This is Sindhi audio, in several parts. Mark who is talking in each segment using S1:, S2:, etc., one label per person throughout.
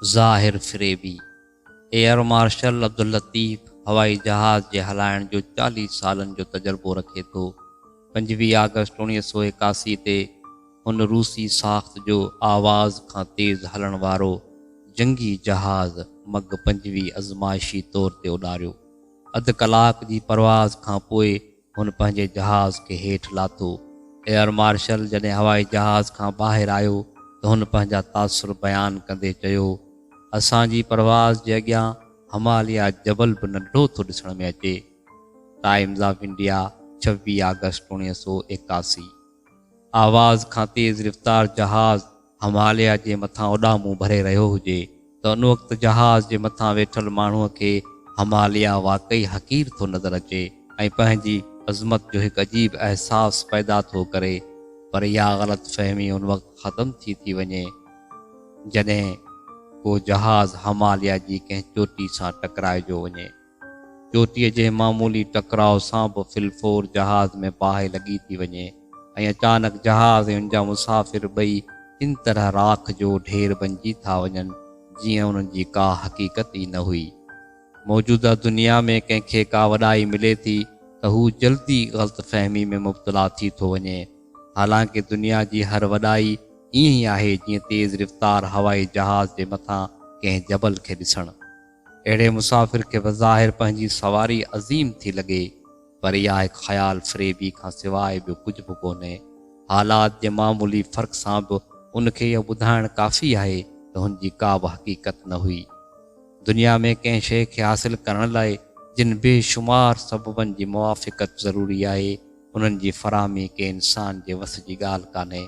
S1: ظاهر فريبي، ايئر مارشل عبداللطيف هوائي جهاز جي هلائڻ جو 40 سالن جو تجربو رکي ٿو. 25 آگسٽ 1981 تي هن روسي ساخت جو آواز کان تيز هلڻ وارو جنگي جهاز مگ 25 ازمائشي طور تي اڏاريو. اڌ ڪلاڪ جي پرواز کان پوء هن پنهنجي جهاز کي هيٺ لاٿو. ايئر مارشل جڏهن هوائي جهاز کان ٻاهر آيو ته هن پنهنجا تاثر بيان ڪندي چيو، اسان جي پرواز جي اڳيان هماليه جبل به ننڍڙو ٿو ڏسڻ ۾ اچي. Times of India, 26 August 1981. آواز کان تيز رفتار جهاز هماليه جي مٿان اڏامون ڀري رهيو هجي ته ان وقت جهاز جي مٿان ويٺل ماڻهوء کي هماليه واقعي حقير ٿو نظر اچي ۽ پنهنجي عظمت جو هڪ عجيب احساس پيدا ٿو ڪري پر اها غلط فهمي ان وقت ختم ٿي ٿي وڃي جڏهن ڪو جهاز هماليه جي ڪنهن چوٽي سان ٽڪرائجو وڃي. چوٽيء جي معمولي ٽڪراء سان به في الفور جهاز ۾ باهه لڳي ٿي وڃي ۽ اچانڪ جهاز ۽ ان جا مسافر ٻئي ان طرح راک جو ڍير بنجي ٿا وڃن جيئن انهن جي ڪا حقيقت ئي نه هئي. موجوده دنيا ۾ ڪنهن کي ڪا وڏائي ملي ٿي ته هو جلدي غلط فهمي ۾ مبتلا ٿي ٿو وڃي. حالانڪه دنيا جي هر وڏائي ائين ئي آهي جيئن تيز رفتار هوائي جهاز جي مٿان ڪنهن جبل کي ڏسڻ. اهڙي مسافر کي بظاهر پنهنجي سواري عظيم ٿي لڳي، پر اها هڪ خيال فريبي کان سواء ٻيو ڪجهه به ڪونهي. حالات جي معمولي فرق سان به ان کي اهو ٻڌائڻ ڪافي آهي ته هن جي ڪا به حقيقت نه هئي. دنيا ۾ ڪنهن شيء کي حاصل ڪرڻ لاء جن بي شمار سببن جي موافقت ضروري آهي، انهن جي فراهمي ڪنهن انسان جي وس جي ڳالهه ڪانهي.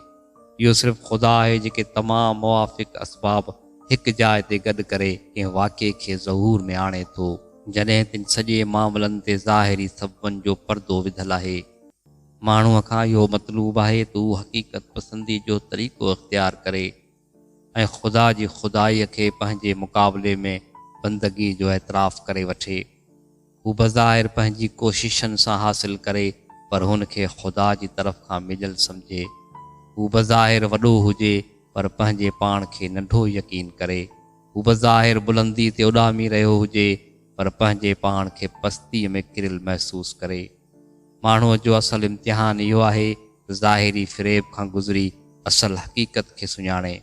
S1: اهو صرف خدا آهي جيڪي تمام موافق اسباب هڪ جاء تي گڏ ڪري ڪنهن واقعي کي ظهور ۾ آڻي ٿو. جڏهن تن سڄي معاملن تي ظاهري سببن جو پردو وڌل آهي. ماڻهوء کان اهو مطلوب آهي ته هو حقيقت پسندي جو طريقو اختيار ڪري ۽ خدا جي خدائيء کي پنهنجي مقابلي ۾ بندگيء جو اعتراف ڪري وٺي. هو بظاهر پنهنجي ڪوششن سان حاصل ڪري پر هن کي خدا جي طرف کان مليل سمجهي. هو بظاهر وڏو هجي پر پنهنجي پاڻ کي ننڍو يقين ڪري. هو بظاهر بلندي تي اڏامي رهيو هجي پر پنهنجي پاڻ کي پستيء ۾ ڪريل محسوس ڪري. ماڻهوء جو اصل امتحان اهو آهي ته ظاهري فريب کان گذري اصل حقيقت کي سڃاڻي.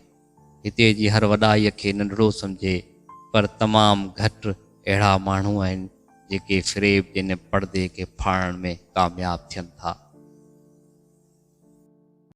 S1: هتي جي هر وڏائيء کي ننڍڙو سمجهي، پر تمام گهٽ اهڙا ماڻهو آهن، جيڪي فريب جي ان پڙدي کي ڦاڙڻ ۾ ڪامياب ٿين ٿا.